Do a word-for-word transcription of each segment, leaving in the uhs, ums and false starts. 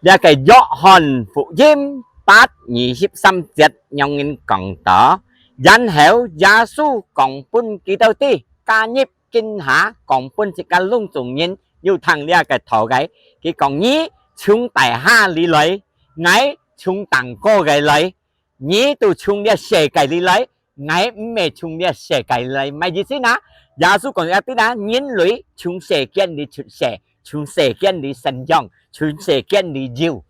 這个約翰福音八二十三節樣人講到，然後耶穌講分佢兜知，加入今下講分自家攏總人有聽這个道个，佢講：「你從底下裡來，𠊎從頂高个來。」你都從這世界裡來，𠊎毋係從這世界裡來。」麼个意思呢？耶穌講一定啊，人類從世間裡出世，從世間裡生長，從世間裡有。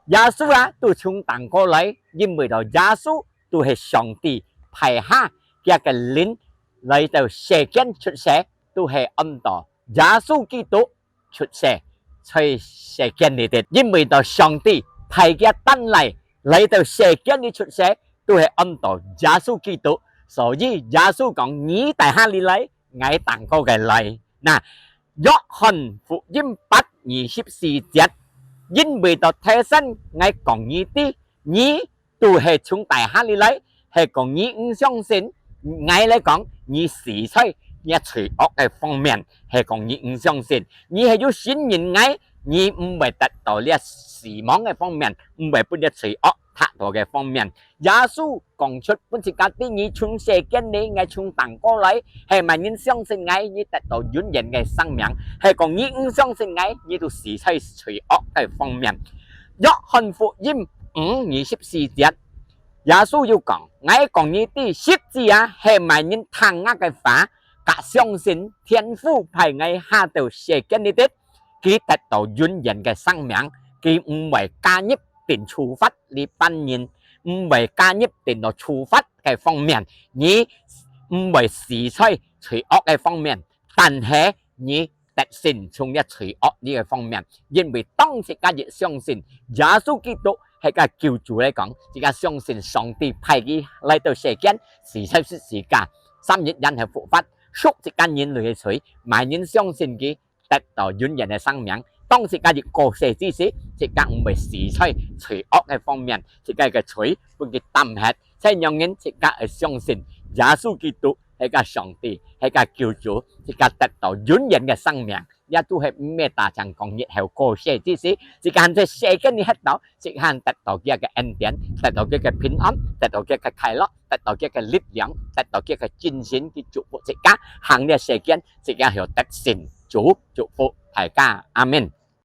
耶穌啊，都從頂高來，因為到耶穌都係上帝派下佢个靈來到世間出世，都係安到耶穌基督出世在世間裡底，因為到上帝派佢單來，來到世間裡出世，都係安到耶穌基督。所以耶穌講：「你底下裡來，𠊎頂高个來。」那，約翰福音八二十四節，因為到頭先𠊎講你知，你都係從底下裡來，係講你毋相信。𠊎來講，你死在這罪惡个方面，係講你毋相信。你係有信任𠊎，你毋會得到這死亡个方面，毋會分這罪惡刣到个方面。耶穌講出分自家知，你從世間裡，𠊎從頂高來，係麼人相信𠊎，你得到永遠个生命，係講你毋相信𠊎，你都死在罪惡个方面。約翰福音五二十四節，耶穌又講：「𠊎講你知，實際啊，係麼人聽𠊎个話，甲相信天父派𠊎下到世間裡底，佢得到永遠个生命，佢毋會加入定處罰裡半人，毋會加入定到處罰个方面，你毋會死在罪惡个方面，但係你得勝從這罪惡裡个方面。」因為當自家一相信耶穌基督係个救主來講，自家相信上帝派佢來到世間，死在十字架，三日然後復活，贖自家人類个罪，麼人相信佢，得到永遠个生命。當自家一過世之時，自家毋會死在罪惡个方面，自家个罪分佢擔忒，在樣人自家會相信耶穌基督係个上帝，係个救主，自家得到永遠个生命。這都係毋係單淨講日後過世之時，自家還在世間裡歇到，自家還得到佢个恩典，得到佢个平安，得到佢个快樂，得到佢个力量，得到佢个精神去祝福自家，行這世間，自家曉得勝。主祝福大家，阿們。